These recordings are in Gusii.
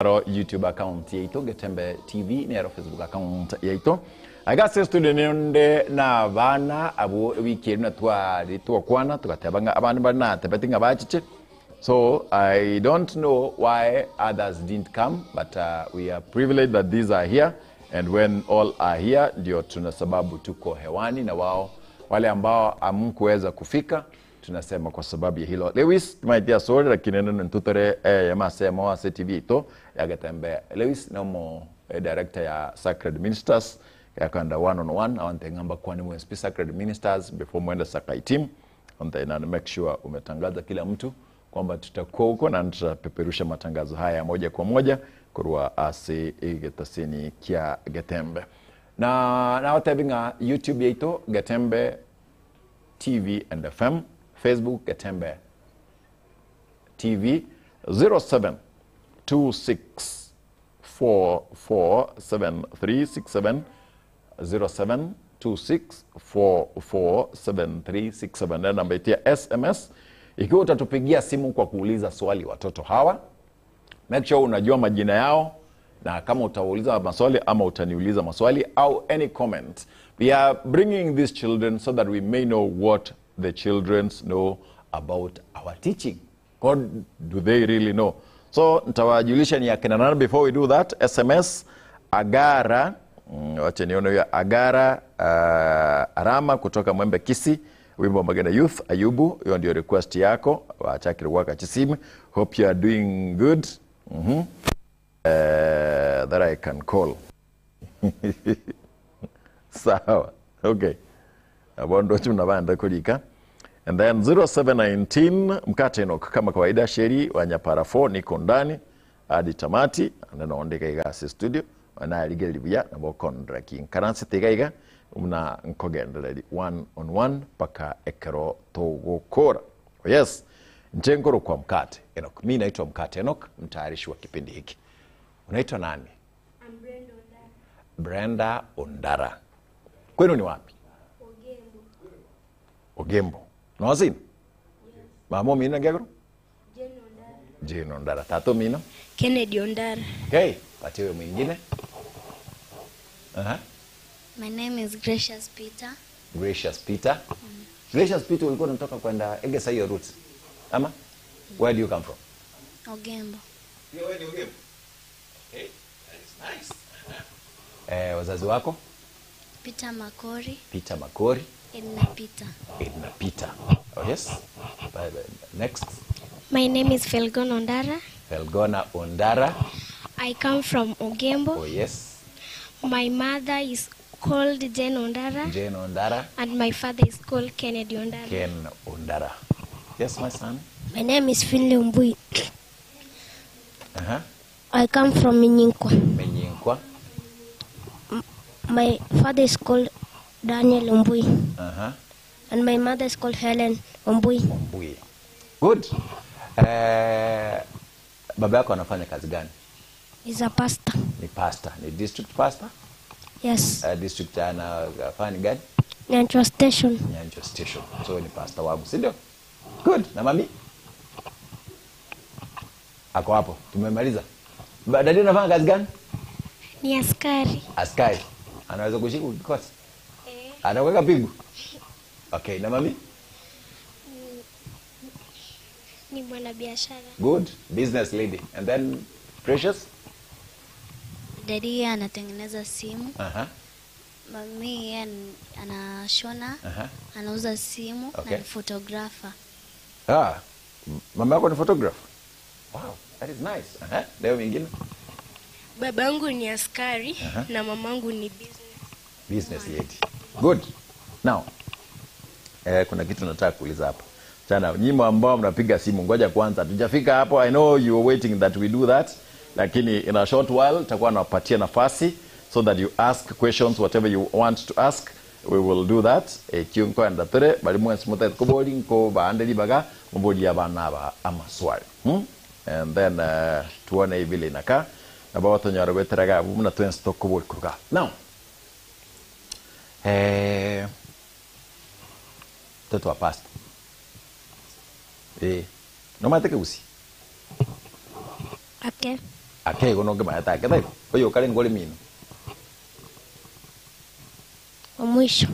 Ero YouTube account yaito Getembe TV nero Facebook account yaito. Aiga ase studio nonde na abana abwo ewiki eri natwari twakwana tugateba ng'a abande mbare natebeti ng'a bachiche so I don't know why others didn't come but uh, we are privileged that these are here and when all are here ndio tuna sababu tuko hewani na wao wale ambao hamkuweza kufika Tunasema kwa sababu ya hilo. Lewis, timaeti asore lakini nende ntutore eyemo ase emo ase TV yaito ya Getembe. Lewis nomo eh, director ya Sacred Ministers yakanda one on one awante ng'a mbakwane mwensi pi Sacred Ministers before mwende Sakai team onte na make sure umetangaza kila mtu kwamba tutakuwa huko na tutapeperusha matangazo haya moja kwa moja korwa ase egetaseni kia Getembe na nagotebi ng'a YouTube yaito Getembe TV and FM, Facebook Getembe TV 0726447367 0726447367 na namba yetu ya SMS. Ikiwa utatupigia simu kwa kuuliza swali watoto hawa, make sure unajua majina yao na kama utauliza maswali ama utaniuliza maswali au any comment we are bringing these children so that we may know what the children know about our teaching God, do they really know so nitawajulisha ni akina nani before we do that sms agara wache nione huyo agara uh, arama kutoka mwembe kisi wimbo wa magena youth ayubu hiyo ndio request yako wachakire gwaka chisimu hope you are doing good mm-hmm. uh, that i can call sawa okay abondo chuna kurika and then 0719 mkate Enoch kama kawaida sheri wa nyapara 4 niko ndani hadi tamati nanaondika igasi studio anarigereria buya nabo kondra kinkaranse tiga iga muna nkogendereri one on one paka ekero togokora oh yes nchenkoro kwa mkate Enoch mi naitwa mkate Enoch mtayarishi wa kipindi hiki unaitwa nani I'm Brenda Ondara. Brenda Ondara kwenu ni wapi Ogembo. Ogembo nozini mama omino ngegoro Jane Ondara. Jane Ondara tata omino Kennedy Ondara. okay patie huyo mwingine Aha. My name is Gracious Peter. Gracious Peter Gracious Peter ulikuwa unatoka kwenda Egesa hiyo route ama where do you come from Ogembo. Pia wewe ni Ogembo okay that is nice eh wazazi wako Peter Makori, Peter Makori Edna Peter. Edna Peter oh yes Bye, bye. next My name is Felgon Ondara. Felgona Ondara I come from Ogembo. oh yes My mother is called Jane Ondara Jane Ondara and my father is called Kennedy Ondara. Ken Ondara yes my son My name is Finley Umbui. Aha. I come from Minyinkwa. Menyinkwa My father is called Daniel Umbui Aha. and my mother is called Helen Umbui. Mbuye. Good. Eh, baba yako anafanya kazi gani? He's a pastor. Ni pastor, ni district pastor? Yes. District anafanya gani? Nyanchwa Station. Nyanjo Station. So ni pastor wangu, si ndio? Good. Na mami? Ako hapo. Tumemaliza. Ba- Dadi anafanya kazi gani? Ni askari. Askari. Anaweza kushika ukikosa. Anaweka pigo. Okay, na mami? Ni mwanabiashara. Good. Business lady. And then Precious? Daddy yeye anatengeneza simu, Aha. mami yeye anashona, Aha. anauza simu Okay. na ni photographer. Ah, mama yako ni photographer? Wow, that is nice. Aha. Leo mingine? Babangu ni askari Aha. na mamangu ni business. Business lady. Good. Now, eh, kuna kitu nataka kuuliza hapa. Chana, nyinyi ambao mnapiga simu, ngoja kwanza. Tujafika hapo. I know you are waiting that we do that. Lakini in a short while tutakuwa nawapatia nafasi so that you ask questions whatever you want to ask. We will do that. Ekio nkoenda tere bali mwensi mutete kubori nko baande libaga mbodi abana aba amaswali. Hmm? And then uh, tuone vile inakaa. Na bawa tonyara gweteraga muna twensi tokobori kuruga. Now, Eh, mtoto wa pasta eh, nomateke usi Okay. Ake igo nokemanyete ake taibo? Oyo okare nkore mino. Wa mwisho.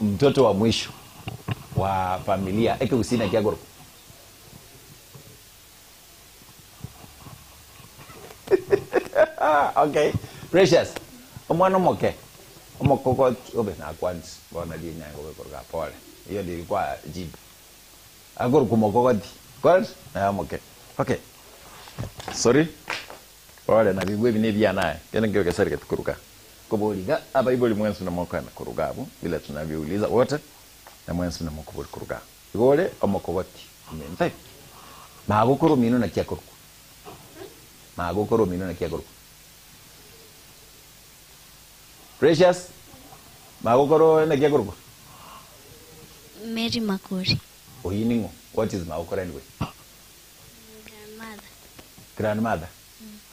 Mtoto wa mwisho wa familia ekegusii naki akorokwa? Okay. Precious, omwana omoke, omokogoti, obe nakwansi, bono nari enyango bekoroka pole. Hiyo ndio ilikuwa jibu. Akorokwa omokogoti, correct? Naye omoke. Okay. Sorry. Pole nabigwe ebi nebiana aye. Kende nkio gesari getikoruga. Kobori iga abaibori mwensi namokoenda koruga abwo bila tunavyouliza wote na mwensi namokobori koruga. Igo ore omokogoti ominto. Magokoro omino naki akorokwa? Magokoro omino naki akorokwa? Precious, magokoro naki akorokwa? Mary Makori. Oyio ning'o? What is magokoro anyway? Grandmother. Grandmother?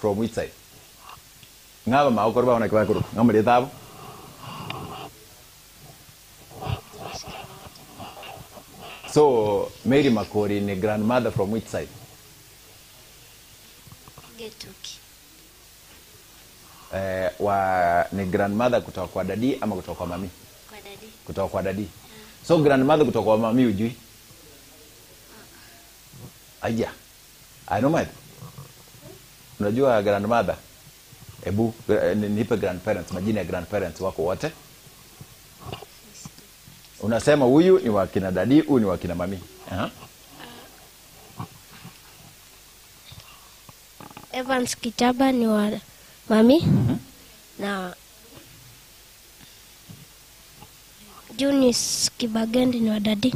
From which side? Ng'a abamagokoro bao naki bakorokwa? Ng'a amarieta abo? So Mary Makori ni grandmother from which side? Getuki. Eh, wa ni grandmother kutoka kwa dadi ama kutoka kwa mami? Kwa dadi. Kutoka kwa dadi. So grandmother kutoka kwa mami hujui? Aya. I know my. Unajua grandmother? Ebu eh, nipe grandparents, majina ya grandparents wako wote. Unasema huyu ni wa kina dadi, huyu ni wa kina mami. Aha. Evans Kichaba ni wa mami na Junis Kibagendi ni wa dadi.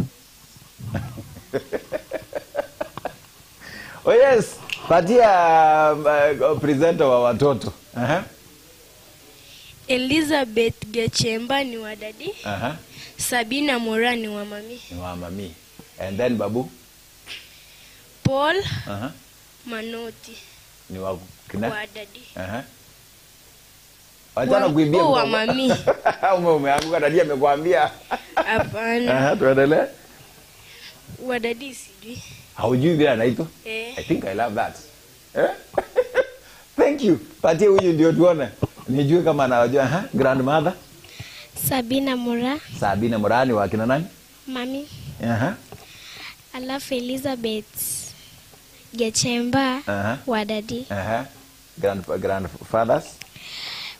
Oh yes, patia presenter wa watoto. Aha. Elizabeth Gechemba ni wa dadi. Aha. Sabina Mora ni wa mami. Ni wa mami. And then babu? Paul Aha. Manoti Ni wa kina? wa dadi. Aha. Wachana kuibia wa mdomo. mami. Ume umeanguka dadi amekwambia. Hapana. Aha, tuendelee. Wa dadi sijui. Haujui vile anaitwa? Eh. I think I love that. Eh? Thank you. Patie huyu ndio tuone. Nijue kama anawajua. Aha, grandmother Sabina Mora Sabina Murani wa kina nani? mami. Aha. Alafu Elizabeth Gechemba Aha. wa dadi. Aha. Grand grandfathers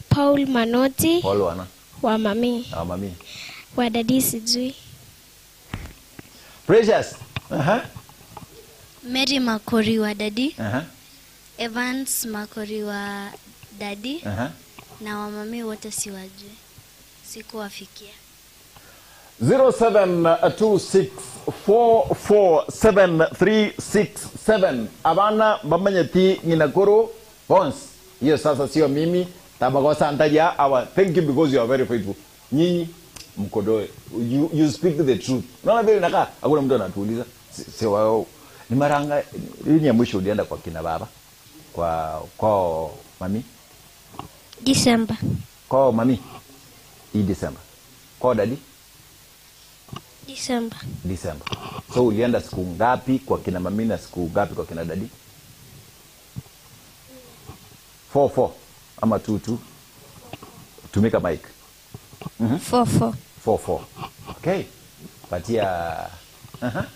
Paul Manoti Paul wana wa mami. na mami. Wa dadi sijui. Precious. Aha. Mary Makori wa dadi. Aha. Evans Makori wa dadi. Aha. Na wamami wote siwajui. Sikuwafikia. 0726447367 abana bamanyeti ng'ina koro bonsi hiyo sasa sio mimi tabakosa ntaja awa thank you because you are very faithful nyinyi mkodoe you speak the truth unaona vile inakaa hakuna mtu anatuuliza si, si wao ni maranga lini ya mwisho ulienda kwa kina baba kwa kwao mami December. kwao mami hii December kwao dadi December. December. So ulienda siku ngapi kwa kina mami na siku ngapi kwa kina dadi? 4 4 ama 2 2. Tumika mic. 4 4. 4 4. Okay. Patia Aha.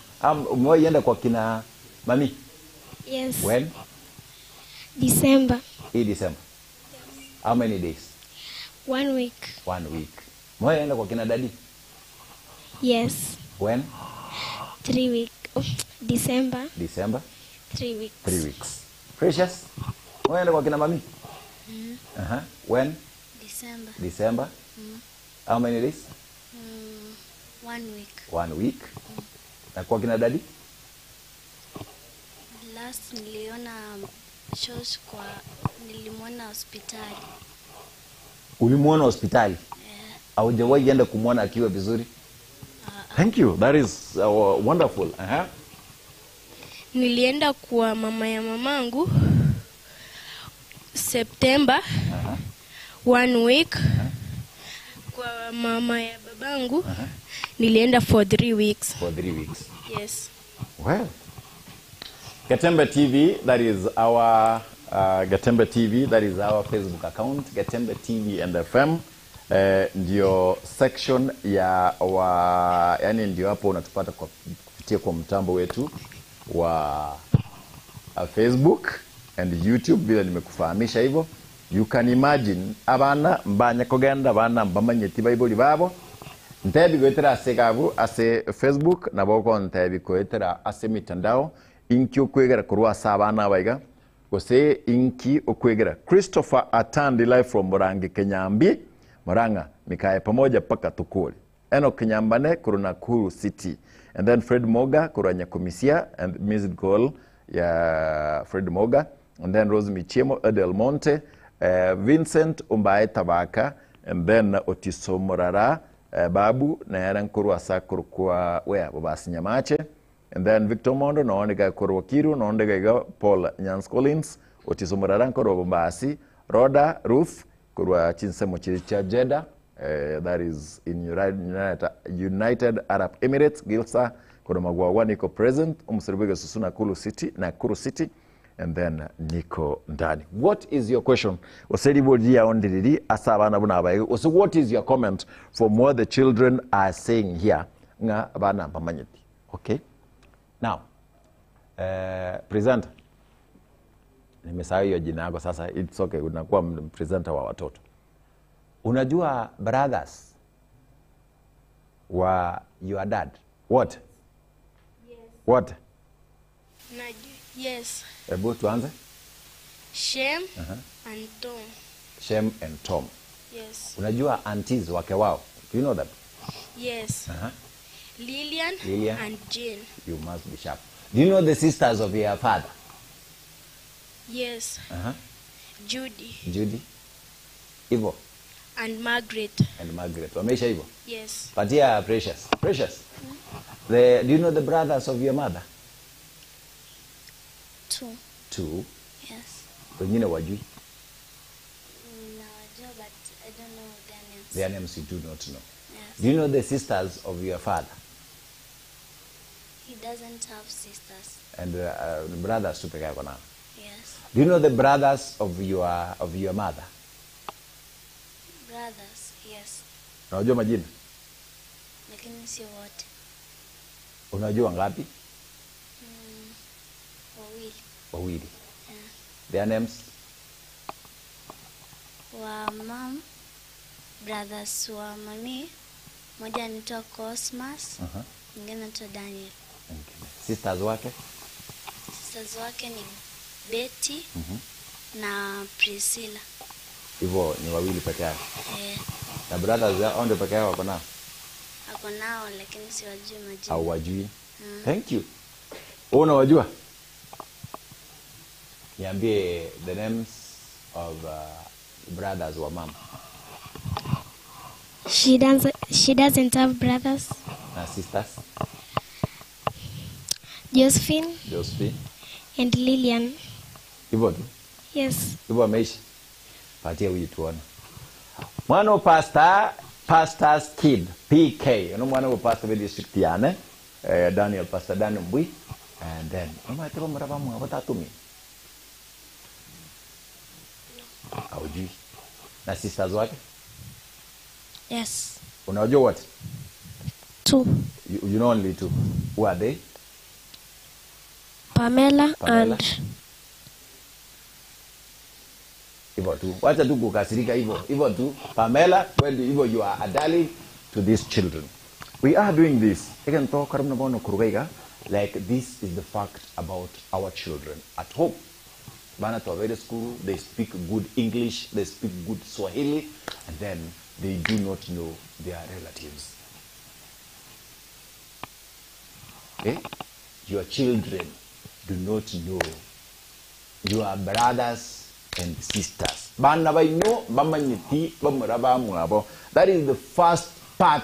Umewahi enda kwa kina mami? Yes. When? December. Hii December. How many days? 1 week. 1 week. Umewahi enda kwa kina dadi? Yes. When? 3 week. Oh, December. December. 3 weeks. 3 weeks. Precious. Umewahi enda kwa kina mami? Aha. When? December. December. How many days? 1 week. 1 week. Na kwa kina dadi? Last niliona shosh kwa nilimwona hospitali. Ulimwona hospitali? Haujawahi enda kumwona akiwa vizuri? Thank you. That is wonderful. Aha. Nilienda kwa mama ya mamangu September. 1 week. Kwa mama ya babangu nilienda for 3 weeks. For 3 weeks. Yes. Well. Getembe TV, that is our uh, Getembe TV, that is our Facebook account, Getembe TV and FM. Eh, ndio section ya wa, yani ndio hapo unatupata kwa kupitia kwa mtambo wetu wa Facebook and YouTube vile nimekufahamisha hivyo. You can imagine abana mbanya kogenda abana mbamanyeti baibori babo ntebi goetera ase gabu ase Facebook nabo ogontebi goetera ase mitandao inki okwegera korwa ase abana abaiga gose inki okwegera. Christopher Atandi live from Morangi Kenyambi Murang'a mikae pamoja paka tukure Enock Nyambane korwa Nakuru City and then Fred Moga korwa Nyakomisia and missed call ya Fred Moga and then Rose Michiemo Edel Monte eh, Vincent Ombae Tabaka and then Otiso Morara eh, Babu nere nkorwa ase akorokwa where Bobasi Nyamache and then Victor Mondo nonde iga korwa Kiru nonde iga iga Paul Nyans Collins Otiso Morara nkorwa Bombasi Rhoda Ruth Korwa chinsemo chiria chia Jeddah, that is in United Arab Emirates, Gilsa, korwa Magwagwa niko present, omoseri bw'egesusu Nakuru City, Nakuru City, and then niko ndani. What is your question? Gose ribori riao ndiriri ase abana buna aba iga, gose what is your comment from what the children are saying here ng'a abana mbamanyeti. Okay. Now, eh, presenter. Nimesahau hiyo jina yako sasa, it's okay, unakuwa presenter wa watoto. Unajua brothers wa your dad what? Yes. What? Najua. Yes. Hebu tuanze. Shem and Tom. Shem and Tom. Yes. Unajua aunties wake wao. Do you know them? Yes. Lillian, Lillian. and Jane. You must be sharp. Do you know the sisters of your father? Yes. Judy Judy, Ivo and Margaret. and Margaret. Wameisha hivyo? Yes. Patia Precious. Precious. The, do you know the brothers of your mother? Two. Two. Yes. Wengine wajui. Nawajua but I don't know their names. Their names you do not know. Yes. Do you know the sisters of your father? He doesn't have sisters. And brothers tu peke yako nao. Yes. Do you know the brothers of your, of your mother? Brothers, yes. Unajua majina? Lakini sio wote. Unajua ngapi? Wawili. Wawili. Yeah. Their names? Wa mom, brothers wa mami, mmoja anaitwa Cosmas, mwingine anaitwa Daniel. Okay. Sisters wake? Sisters wake ni Betty na Priscilla. Hivyo ni wawili peke yao. Eh, Na brothers hao ndio peke yao wako nao? ako nao lakini siwajui majina. Hauwajui? Thank you. Wewe unawajua? Niambie the names of brothers wa mama She doesn't have brothers. na sisters. Josephine Josephine. and Lillian. Hivyo tu. Yes. Hivyo ameishi. Patia huyu tuone. Mwana wa pastor, pastor's kid, PK. Uno mwana wa pastor wa district yane. Eh, Daniel, Pastor Daniel Mbui. And then, mama ataba mraba mwa watatumi. Haujui. Na sisters wake? Yes. Unajua what? Two. You know only two. Who are they? Pamela, Pamela. and Hivyo tu. Wacha tu kukasirika hivyo. Hivyo tu. Pamela, well, hivyo you are a darling to these children. We are doing this. Again, to karim na bono kurugaiga. Like this is the fact about our children at home. Bana to very school, they speak good English, they speak good Swahili, and then they do not know their relatives. Your children do not know your brothers and sisters. Bana baino bamanyiti bamura bamwabo. That is the first part,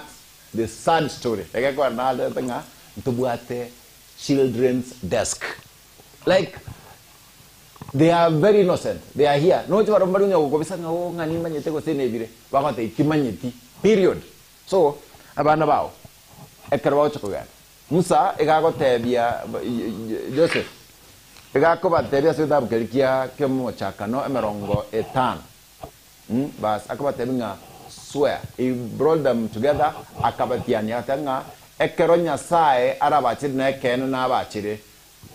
the sad story. Eke kwa na tenga ntubwate children's desk. Like they are very innocent. They are here. No chwa rombaru nyo kobisa nga o ngani manyete ko sene bire. Bakote ikimanyeti. Period. So abana bao ekero bagocha kogenda. Musa egagotebia Joseph. Iga akobatebia ase egetabu keria kia ki'omochakano emerongo etano verse, akabatebia ng'a swear, he brought them together, akabatiania agateba ng'a ekero Nyasae arabachere na ekeene nabachere,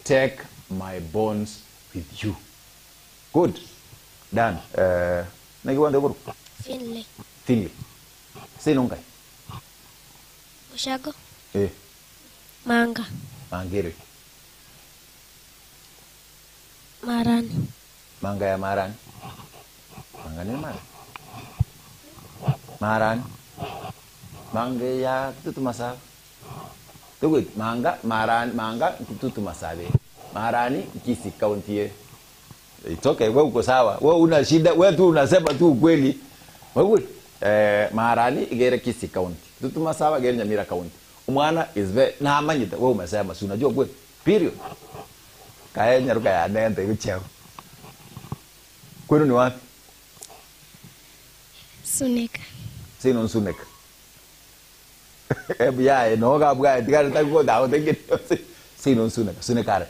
take my bones with you. Good. Done. Eh, naki gwanteba korwa? Finley. Finley. Seino nkai? Ushago. Eh. Manga. Manga ere. Marani. Manga ya marani. Manga nere marani. Marani. Manga ya kitutu masaba. Togweti manga marani manga kitutu masaba ere. Marani Kisii county ere. It's okay, wewe uko sawa. Wewe una shida, wewe tu unasema tu ukweli. Wewe eh Marani igere Kisii county. Kitutu Masaba igere Nyamira county. Omwana is very namanyete wewe umesema si unajua kweli. Period. Kae nyaruka ya nente gochia. Kwenu ni wapi? Suneka. Sino nsuneka. Ebu yaye no gabwa tigare tago dawo tengene. Sino nsuneka. Suneka are.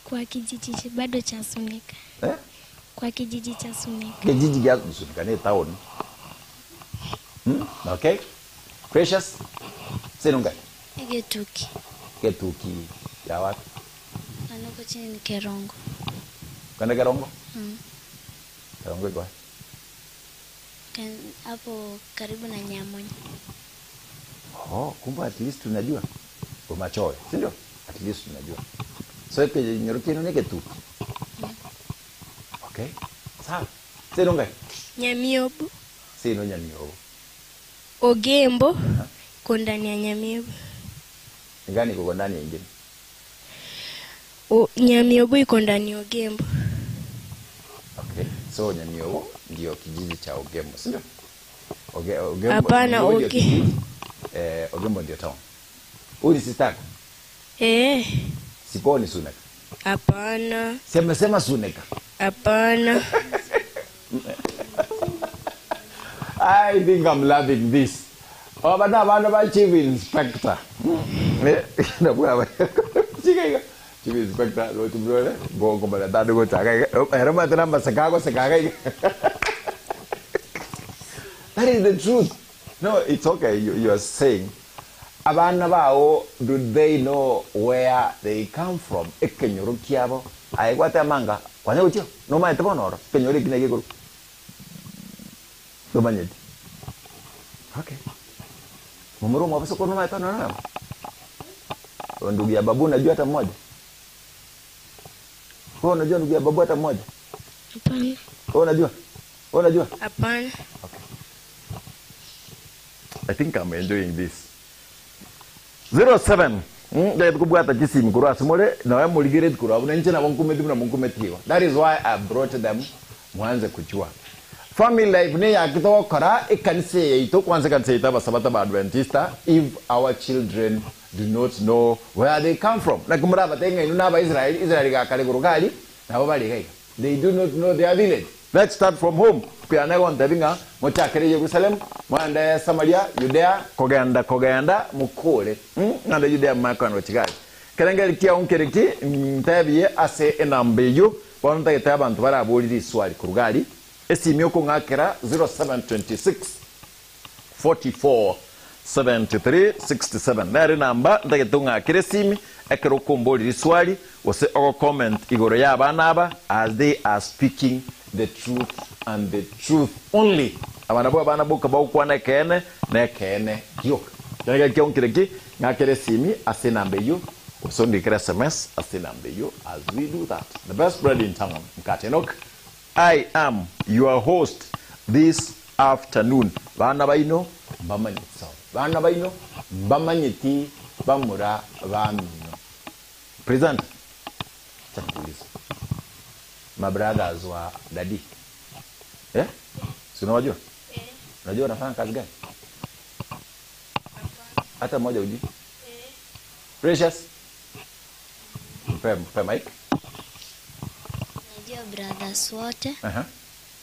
Kwa kijiji bado cha Suneka. Eh? Kwa kijiji cha Suneka. Kijiji kya Suneka ni town. Okay. Precious. Sino ngai. Egetuki. Getuki ya wapi? Anoko chini ni Kerongo. Kwenda Kerongo? Kerongo iko wapi? Hapo karibu na Nyamonyo. Oh, kumbe at least unajua. Umachoe, si ndio? At least unajua. So ke nyorokino ni Getuki. Okay. Sawa. Sino ngai. Nyamiobo. Sino Nyamiobo. Ogembo. Iko ndani ya Nyamiobo. Ni gani iko ndani ya ingine? Nyamiobo iko ndani ya Ogembo. Okay. So Nyamiobo ndio kijiji cha Ogembo, si ndio? Ogembo. Hapana, Nyamiobo ndio Oge. kijiji. Ogembo ndio town. Huyu ni sister yako? Siponi Suneka. Hapana. Sema sema Suneka. Hapana. I think I'm loving this. Oh, bana bana ba chief inspector. Chief inspector lo tumrole go go bana tadu go chaka. Era ma tena masaka go saka. That is the truth. No, it's okay. You are saying abana bao, do they know where they come from? Ekenyoro kiabo. Ai gwate manga. Kwanya gotio. No maete bonoro. Kenyoro kine gikuru. Domanyeti. Okay. Mumuru mwa soko no maete no no. Ndugu ya babu unajua hata mmoja? Wewe unajua ndugu ya babu hata mmoja? Hapana. Wewe unajua? Wewe unajua? Hapana. Okay. I think I'm enjoying this. 07. Kubwata chisimu kurwa simole na wewe muligire kurwa una nche na bonkumeti na bonkumetiwa. That is why I brought them mwanze kujua. Family life ni yakitokora ikanisa yaitu kwanza kanisa yaitu abasabata ba Adventista if our children do not know where they come from. Na kumura batenga inu naba Israel, Israel ga kale gurugari nabo bali gaiga. They do not know their village. Let's start from home. Kuyana gontabinga mochakere Jerusalem, mwanda Samaria, Judea, kogenda kogenda mukure. Nganda Judea makano chigai. Kerengeri kia onkereki ntabie ase enambeyo bonta gete abantu baraburi swali kurugari. Esimio kongakera 0726 44 73 67. Nere namba ndagete ngakire simi ekero kombori swali wose ogo comment igoro ya abana aba as they are speaking the truth and the truth only. Abana bo abana boka bakwana kene ne kene kioka. Kerengeri kia onkereki ngakire simi ase namba eyo osondikira SMS ase namba eyo as we do that. The best bread in town, Mkate Enoch. I am your host this afternoon. Bana baino mbamanyitso. Bana baino mbamanyiti bamura bamino. Present. Chakuliza. My brothers wa daddy. Si unawajua? Unajua wanafanya kazi gani? Hata mmoja hujui? Precious. Mpe mic. Najua brothers wote.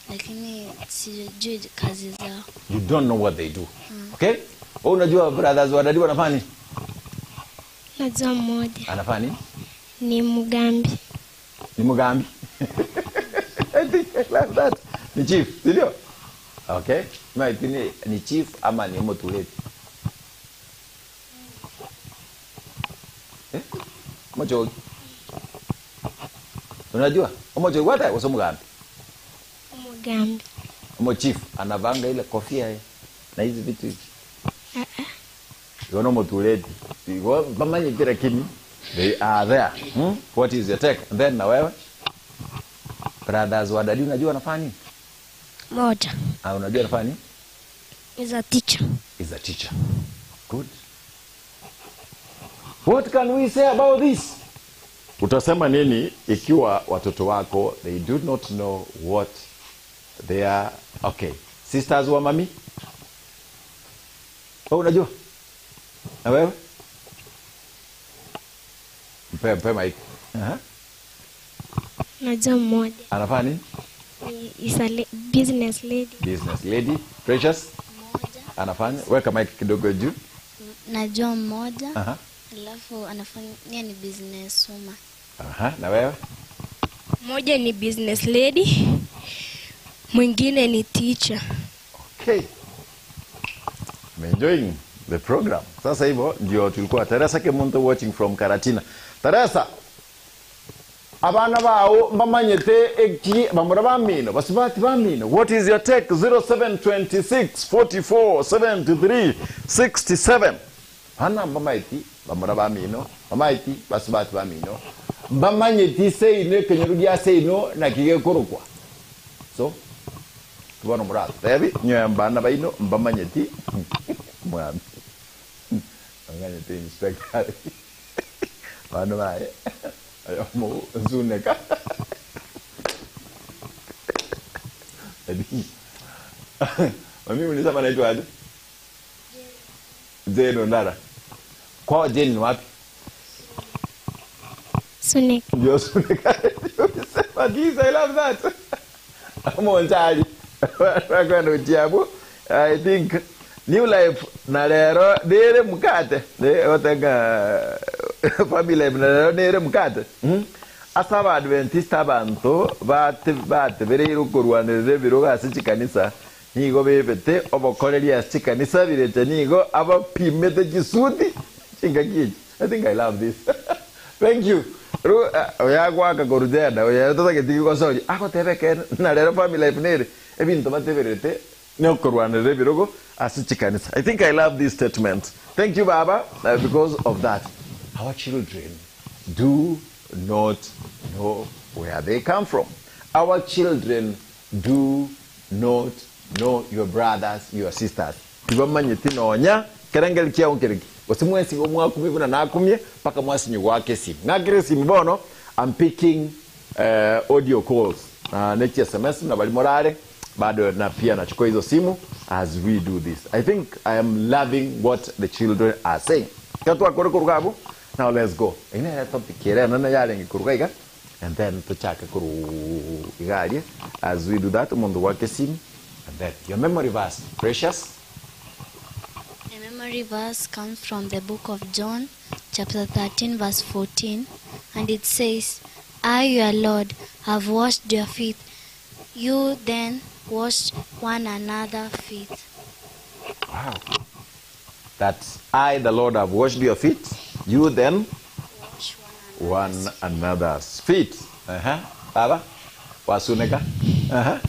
Lakini sijui kazi zao. You don't know what they do. Okay? Wewe unajua brothers wa daddy wanafanya nini? Najua mmoja. Anafanya nini? Ni Mugambi. Ni Mugambi. I think I love that. Ni chief, si ndio? Okay. Maiti ni, ni chief ama ni motuleti? Eh? Mochogi. Unajua? Omochogi wata gose omogambi? Omogambi. Omo chief anavanga ile kofia eh, na hizi vitu hivi. Ah, ah. Igo no motuleti. Igo bamanyete lakini they are there. What is your take? And then na wewe? Brothers wa dadi unajua anafanya nini? Moja. Ah, unajua anafanya nini? Is a teacher. Is a teacher. Good. What can we say about this? Utasema nini ikiwa watoto wako they do not know what they are. Okay. Sisters wa mami? Wewe unajua? Na wewe? Mpe mpe mic. Aha. Najua mmoja. Anafanya nini? Ni is a business lady. Business lady. Precious Mmoja. anafanya. Weka mic kidogo juu. Najua mmoja. Aha. Alafu anafanya ni business woman. Aha. Na wewe? Mmoja ni business lady, mwingine ni teacher. Okay. I'm enjoying the program. Sasa hivyo ndio tulikuwa Teresa Kemunto watching from Karatina. Teresa, abana bao mbamanyete eki bamura bamino basibati bamino. What is your take? 0726 44 73 67. Bana mbamaiti bamura bamino bamaiti basibati bamino mbamanyeti seino ekenyeru gia seino nakigekorokwa so tubona murato tebi nyoya mbana baino mbamanyeti mwami mbamanyeti inspector bana baye ayo mu nzuneka Edi mami ulisema naitwa aje? Jane Ondara. Kwao Jane ni wapi? Sunek. Ndio Suneka. Ulisema this, I love that. Amonjali. Wakwenda uchiabu. I think New Life na lero nere mukate. Ne otenga Family Life na lero nere mukate. Asa aba Adventista abanto bate batebereire okorwanerera ebirogo ase chikanisa nigo bebete obokoreria ase chikanisa birete nigo abapimete chisuti chingaki echi. I think I love this. Thank you. Ru oyagwaka korujenda oyatotageti gosori agotebeke na lero Family Life nere ebinto bateberete neokorwanerera ebirogo ase chikanisa. I think I love this statement. Thank you Baba, because of that. Our children do not know where they come from. Our children do not know your brothers, your sisters. Tibamanyeti nonya kerengeri kiao nkereki. Gose mwensi omwakumie buna nakumie mpaka mwasinyi gwake simu. Ng'akire simu bono, I'm picking audio calls. Nechi SMS na bali morare bado na pia nachukua hizo simu as we do this. I think I am loving what the children are saying. Katwa kore kurugabu. Now let's go. Ine ya topic ere nana yarenge kuruga iga and then tuchake kuru igarie as we do that mundu wake simu and then your memory verse Precious. The memory verse comes from the book of John, chapter 13, verse 14, and it says, I, your Lord, have washed your feet. You then wash one another's feet. Wow. That I, the Lord, have washed your feet. You then Wash one one another's feet. Uh-huh. Baba, wasuneka. Uh-huh.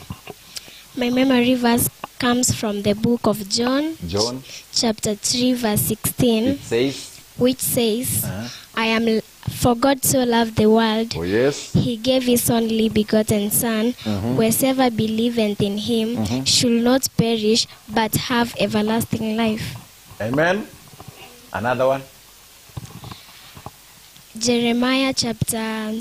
My memory verse comes from the book of John, John. chapter 3, verse 16, It says, which says, Uh-huh. I am for God so loved the world, oh yes, he gave his only begotten Son, whosoever believeth in him should not perish, but have everlasting life. Amen. Another one. Jeremiah chapter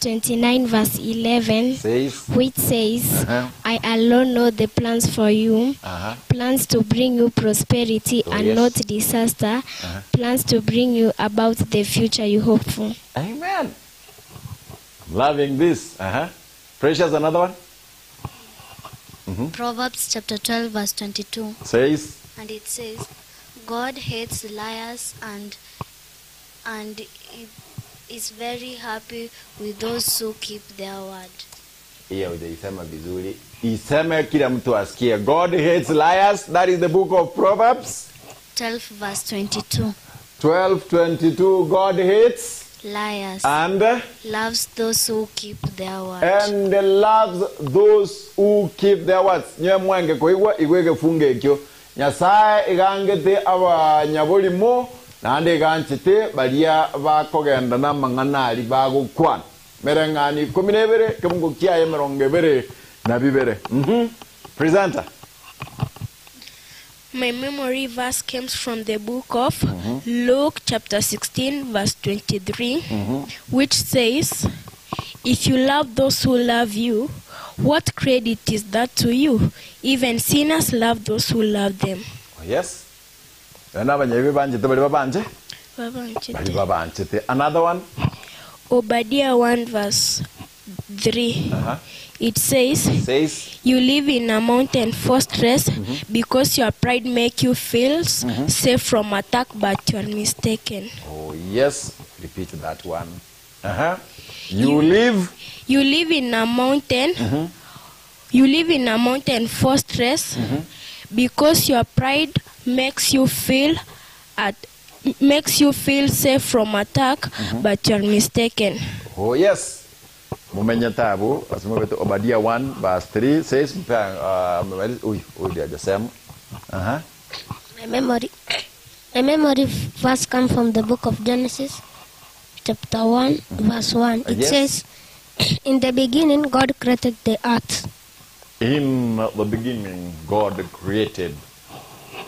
29, verse 11, Says, which says, Uh-huh. I alone know the plans for you, uh-huh. plans to bring you prosperity Oh, and yes. not disaster, plans to bring you about the future you hope for. Amen. I'm loving this. Uh-huh. Precious, another one. Proverbs chapter 12, verse 22, Says, and it says, God hates liars and is very happy with those who keep their word. Hiyo hujaisema vizuri, iseme kila mtu asikie. God hates liars. That is the book of Proverbs 12 verse 22. 12:22. God hates Liars and loves those who keep their word. and loves those who keep their words. Nyewe mwenge koigwa igwe gefunga ekio Nyasaye igangete abanyaborimo naende iganchete baria bakogenda na amang'ana ari bagokwana mereng'ani 12 kebungo kiaye 22. Presenter. My memory verse comes from the book of Luke chapter 16 verse 23, which says, If you love those who love you, what credit is that to you? Even sinners love those who love them. Oh, yes. Bana abanyabibe banchete bari babanje bari babanchete. Another one. Obadiah 1 verse 3. It says, Says, You live in a mountain fortress because your pride make you feel safe from attack, but you are mistaken. Oh yes, repeat that one. You live. You live in a mountain. You live in a mountain fortress because your pride makes you feel at makes you feel safe from attack, but you are mistaken. Oh yes. Mumenye tabu asema betu Obadia 1 verse 3 says mpea huyu huyu hajasema. My memory verse comes from the book of Genesis chapter 1 verse 1. It Yes. says, In the beginning God created the earth. In the beginning God created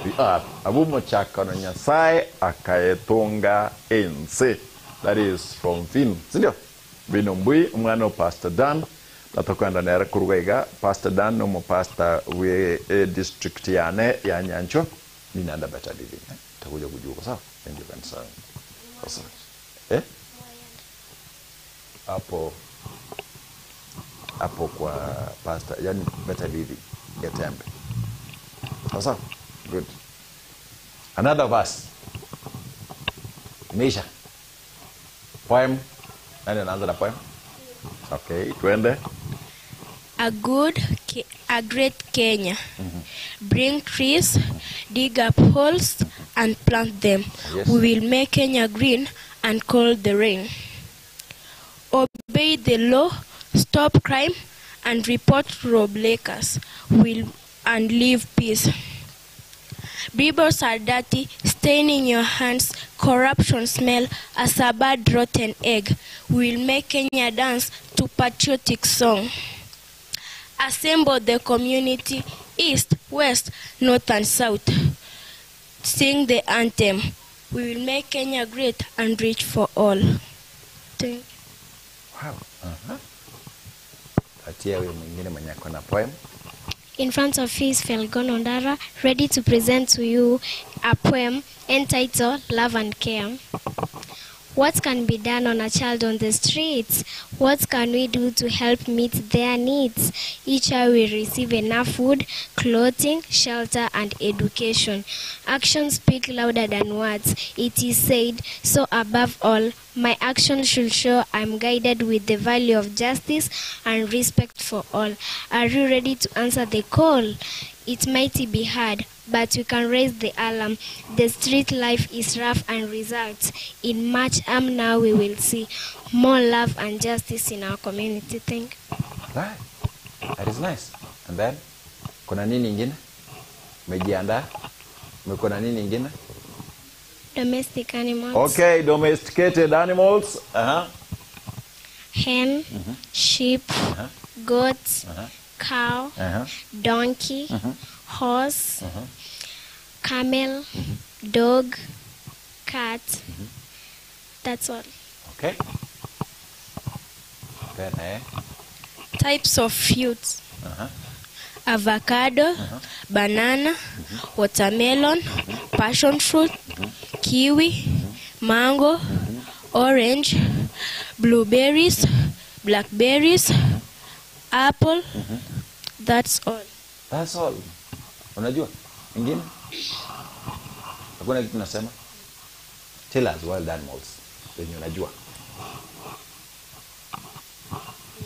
the earth. Abumo chakano Nyasaye akaetonga ense. That is from Vin. Sindio? Vino Mbui, umwana wa Pastor Dan. Tatokwenda nera kurwega. Pastor Dan no mo pastor we district yane ya Nyancho. Ninaenda better living. Eh? Takuja kujua sawa? Ndio kanisa. Sasa. Eh? Hapo hapo kwa pastor, yani better living Getembe. Sasa good. Another verse. Imeisha. Poem. Nani anaanza na poem? Okay, twende. A good, a great Kenya. Bring trees, dig up holes, and plant them. Yes. We will make Kenya green and call the rain. Obey the law, stop crime, and report lawbreakers. Will and live peace. Bibles are dirty, staining your hands, corruption smell as a bad rotten egg. We will make Kenya dance to patriotic song. Assemble the community, east, west, north and south. Sing the anthem. We will make Kenya great and rich for all. Thank you. Wow. Patia huyo mwingine mwenye ako na poem. In front of his Felgon Ondara, ready to present to you a poem entitled Love and Care. What can be done on a child on the streets? What can we do to help meet their needs? Each child will receive enough food, clothing, shelter, and education. Actions speak louder than words, it is said. So above all, my actions should show I'm guided with the value of justice and respect for all. Are you ready to answer the call? It might be hard, but we can raise the alarm. The street life is rough and results in much harm. Now we will see more love and justice in our community. Thank you. Right. That is nice. And then, kuna nini ingine? Umejiandaa? Umekuwa na nini ingine? Domestic animals. Okay, domesticated animals. Hen, sheep, goat, cow, donkey, horse, camel, dog, cat. That's all. Okay. Then, Types of fruits. Avocado, banana, watermelon, passion fruit, kiwi, mango, orange, blueberries, blackberries, apple. That's all. That's all. Unajua? Ingine? Hakuna kitu nasema? Tell us wild animals. Wenye unajua.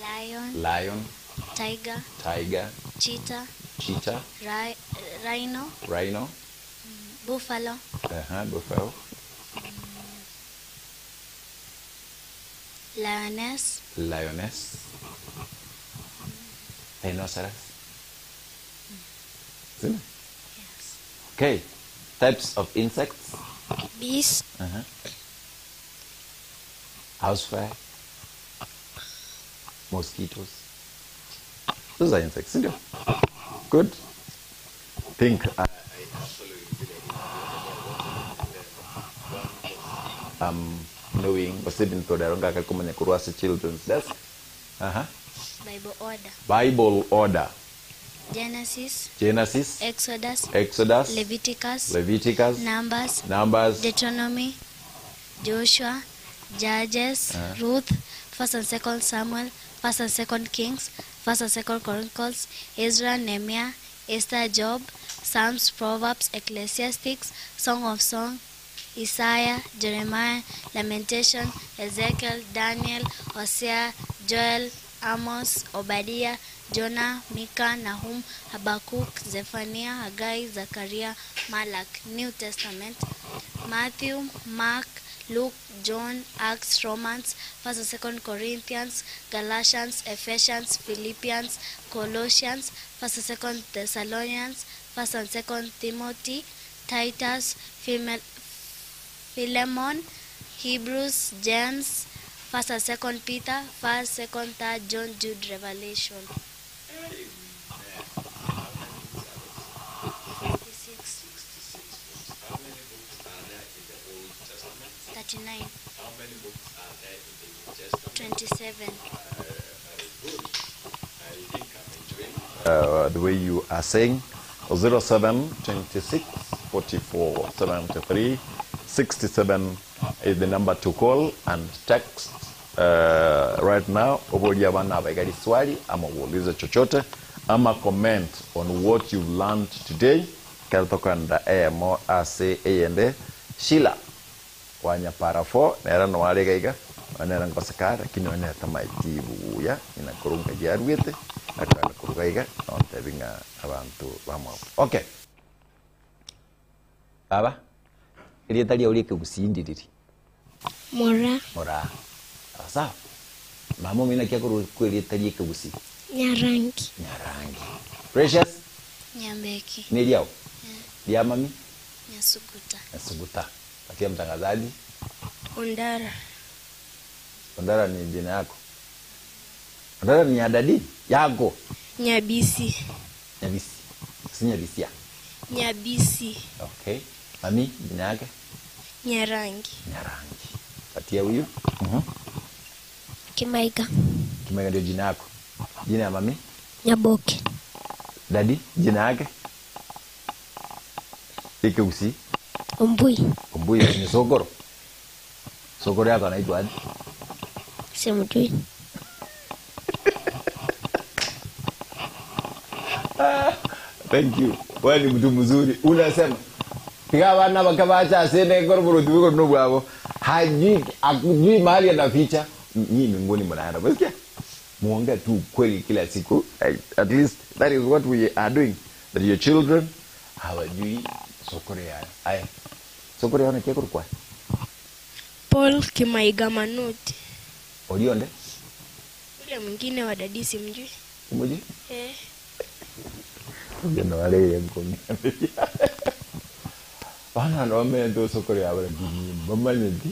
Lion, Lion, tiger, tiger, cheetah, cheetah, rhino, rhino, buffalo, buffalo, lioness, lioness, rhinoceros. Isn't it? Yes. Okay. Types of insects. Bees, Housefly, mosquitoes. Those are insects, isn't it? Good. Think. I absolutely knowing children's desk. Bible order. Bible order. Genesis, Genesis, Exodus, Exodus, Leviticus, Leviticus, Numbers, Numbers, Deuteronomy, Joshua, Judges, Ruth, 1st and 2nd Samuel, 1st and 2nd Kings, 1st and 2nd Chronicles, Ezra, Nehemiah, Esther, Job, Psalms, Proverbs, Ecclesiastes, Song of Song, Isaiah, Jeremiah, Lamentation, Ezekiel, Daniel, Hosea, Joel, Amos, Obadiah, Jonah, Micah, Nahum, Habakkuk, Zephaniah, Haggai, Zechariah, Malach. New Testament, Matthew, Mark, Luke, John, Acts, Romans, 1st and 2nd Corinthians, Galatians, Ephesians, Philippians, Colossians, 1st and 2nd Thessalonians, 1st and 2nd Timothy, Titus, Philemon, Hebrews, James, 1st and 2nd Peter, 1st, 2nd, 3rd John, Jude, Revelation. 56. How many books are there in the Old Testament? 39. How many books are there in the New Testament? 27. Good. I think I'm enjoying the way you are saying. 07 26 44 73 67 is the number to call and text right now. Obolia bana abaigari swali ama uulize chochote ama comment on what you've learned today. Kartokanda emo ase eyende Sheila wanya para 4 nera no wale gaiga onera ngoseka lakini onera tamaitibu ya inakurunga jarwete akana kurugaiga ontebinga abantu bamwe. Okay, baba irieta ria uri kigusindiriri Mora. Mora. Sawa. Mama mina kia kuru kwirieta ria kigusi Nyarangi. Nyarangi. Precious. Nyambeki. Ni liao lia mami Nyasuguta. Nyasuguta. Patia mtangazaji. Ondara. Ondara ni jina yako. Ondara ni ya dadi yako. Nyabisi. Nyabisi. Si Nyabisia. Nyabisi. Okay. Mami jina yake? Nyarangi. Nyarangi. Patia huyu. Kimaiga. Kimaiga ndio jina yako. Jina ya mami? Nyaboke. Dadi jina yake? Ikeusi. Ombui. Ombui ni sokoro. Sokoro yako anaitwa aje? Simjui. Thank you. Wewe ni mtu mzuri. Unasema piga bana bakabacha asende ngoro buru no bwabo. Hajui akujui mahali anaficha. Nyinyi mbinguni mnaenda. Unasikia? Muongee tu kweli kila siku. At least that is what we are doing. That your children hawajui sokoro yao. Aya. Sokoro yao ni kwa. Paul Kimaiga Manuti. Olionde? Ule mwingine wa dadi simjui. Umuji? Eh. Ngeno wale ngomia. Bana no mento sokoro yao lakini bamanyeti.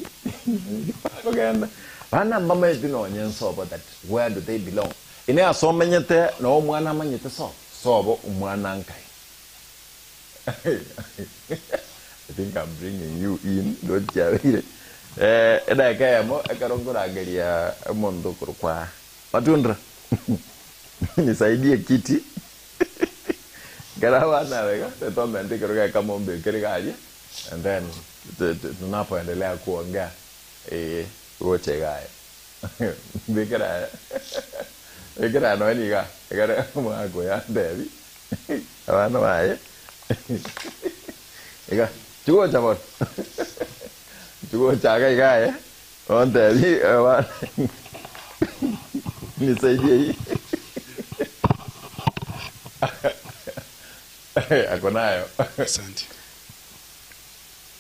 Kogenda. Bana bamanyeti no nyensobo that where do they belong? Ine asomenyete no mwana manyete so. Sobo umwana nkai. I think I'm bringing you in. Don't you? Edagika yamo ekarongorangeria omonto korokwa matundra. Nisaidie kiti. Garawa wega tetomende kero kamombe kere garia and then tunapoendelea kuongea goche gaya. Bikira bikira no niga ekere mwako ya ndebi abana baye. Iga chugo chabon. Chugo chaga iga. Ontebi abana nisaidie hii. Ako nayo. Asante.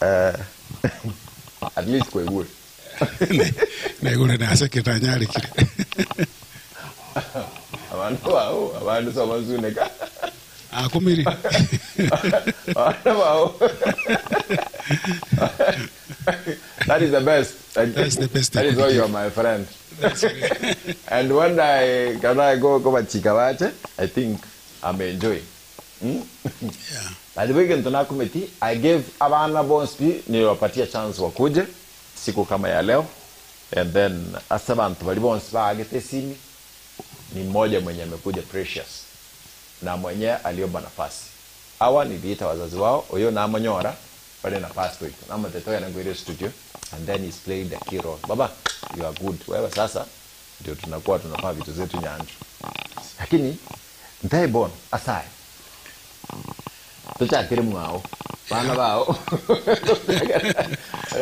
Eh, at least kwaigure. Naigure nasekire nanyarekire. Abandu bao, abandu sobo nsuneka. Akumiri. Abandu bao. That is the best. That's the best That I is could why you give. are my friend. And when I can I go go bachika bache, I think I'm enjoying. Yeah. By the way, Gentona committee, I gave abana bonsi niliwapatia chance wakuje siku kama ya leo and then asa bantu bali bonsi baagete simi ni mmoja mwenye amekuja Precious na mwenye aliomba nafasi. Hawa niliita wazazi wao oyo na monyora pale nafasi tu na mtoto yanagoire studio and then he's playing the key role. Baba, you are good. Wewe sasa ndio tunakuwa tunafanya vitu zetu nyanjo. Lakini ntai bon asai tuchakire mwao bana bao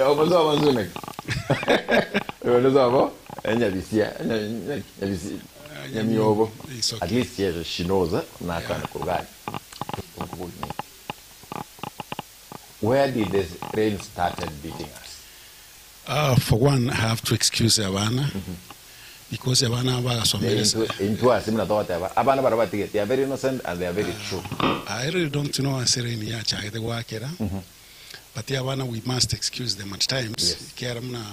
omusomo nsuneka omusomo enyabisia nyabisi nyamiobo It's okay. at least yes she knows eh, nakana kurugani where did this rain started beating us? For one, I have to excuse abana because abana bagasomera. Into us simna thought abana bara batige they are very innocent and they are very true. I really don't know asireni yachagete gwakera, but abana we must excuse them at times. Yes. Kiara muna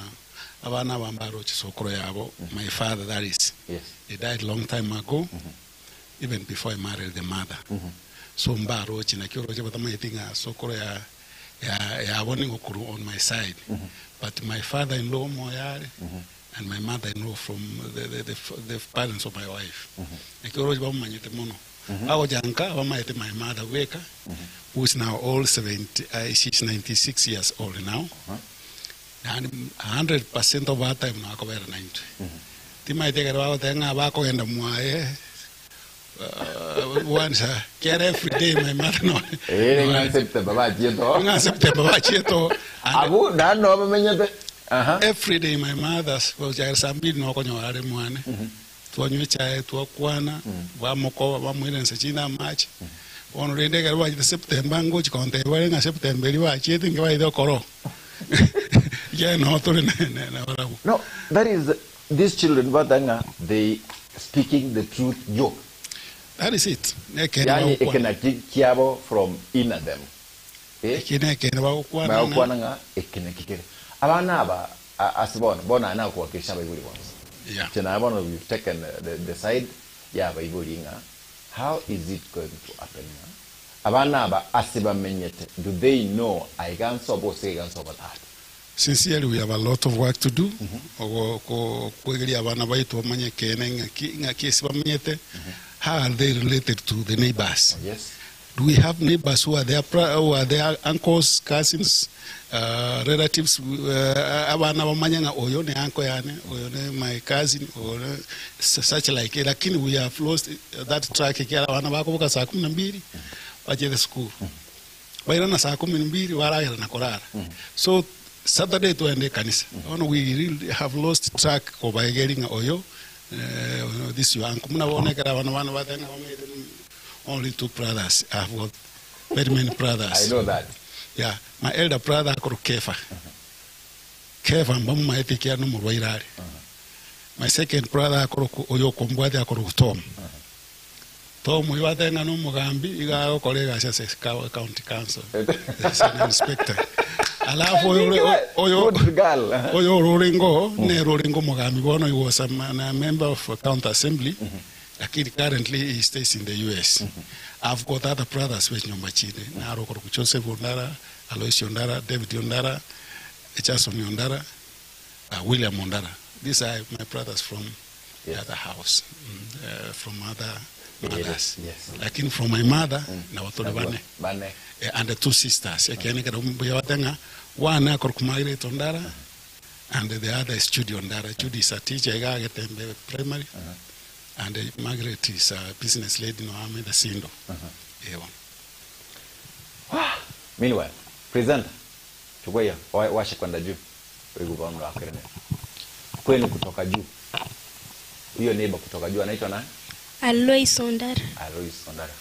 abana bambaro chisokoro yabo, my father that is. Yes. He died long time ago, even before I married the mother. So mbarochi nakio roche batamaithinga sokoro ya ya yabo ni ngokuru on my side. But my father-in-law moyare and my mother-in-law from the parents of my wife. Nakio roche bamumanyite muno. Ago janka bamaite my mother weka, who is now all 70, she's 96 years old now. And 100% of her time nakobera 90. Timaite kare bagotenga bakogenda mwaye once care every day my mother no. Eh, nga September bachieto. Nga September bachieto. And Abu nano bamenyete. Aha. every day my mother was jagera saa mbili nokonyora are mwane. Twanywa echae twakwana bamukoba bamwire nse china amache. Bono rende ekero bachete September ngochi konteba bare ng'a September eri bachiete inke baite okoro. Yeah, no tore na barabwo. No, that is these children batanga they speaking the truth joke. That is it. Nekene Yani bagokwana. ekena kiabo from inner them. Eh? Eki nekene bagokwana. Bagokwana nga ekena kikere. Abana aba asibona bona na kuwakilisha baibuli bonse. Yeah. Tena bona we've taken the side ya baibuli nga how is it going to happen nga? Abana aba asibamenyete do they know I can so say can so that. Sincerely, we have a lot of work to do. Ogo ko kwegeria abana baitu bamanye kene ng'aki ase bamenyete. How are they related to the neighbors? Yes. Do we have neighbors who are their who are their uncles, cousins, relatives? Abana bamanye ng'a oyo ne uncle yane, oyo ne my cousin, oyo ne such like. Lakini we have lost that track. Kiara abana bakoboka saa kumi na mbili bachete school. Bairana saa kumi na mbili baragera na korara. So Saturday tuende kanisa. Ono we really have lost track kobaegeri ng'a oyo this your uncle. Muna bonekera abana bana batenga bamete only two brothers. I've got very many brothers. I know that. Yeah, my elder brother akoro Kefa. Kefa mbamu maete kia no murwairare. My second brother akoro oyo kombwate akoro Tom. Tom oyo atenga no mugambi iga okorega ase county council. As an inspector. Alafu oyo Good girl. oyo Ruringo ne Ruringo mugambi bono he was a member of county assembly. Lakini currently he stays in the US. I've got other brothers with nyumba chini. Naro koro Joseph Ondara, Alois Ondara, David Ondara, Jason Ondara, William Ondara. These are my brothers from the other house, from other mothers. Yes. Lakini from my mother, na watoto bane. Bane. And the two sisters. Ekiane kada mbuya watenga, one akoro Margaret Ondara, and the other is Judy Ondara. Judy is a teacher, iga agetembe primary. And Margaret is a business lady, no, I'm in the Sindo. Ewa. Meanwhile, presenter, chukua hiyo, washe kwenda juu. Wewe kwa mtu akirene. Kwenu kutoka juu. Huyo neighbor kutoka juu anaitwa nani? Alois Ondara. Alois Ondara.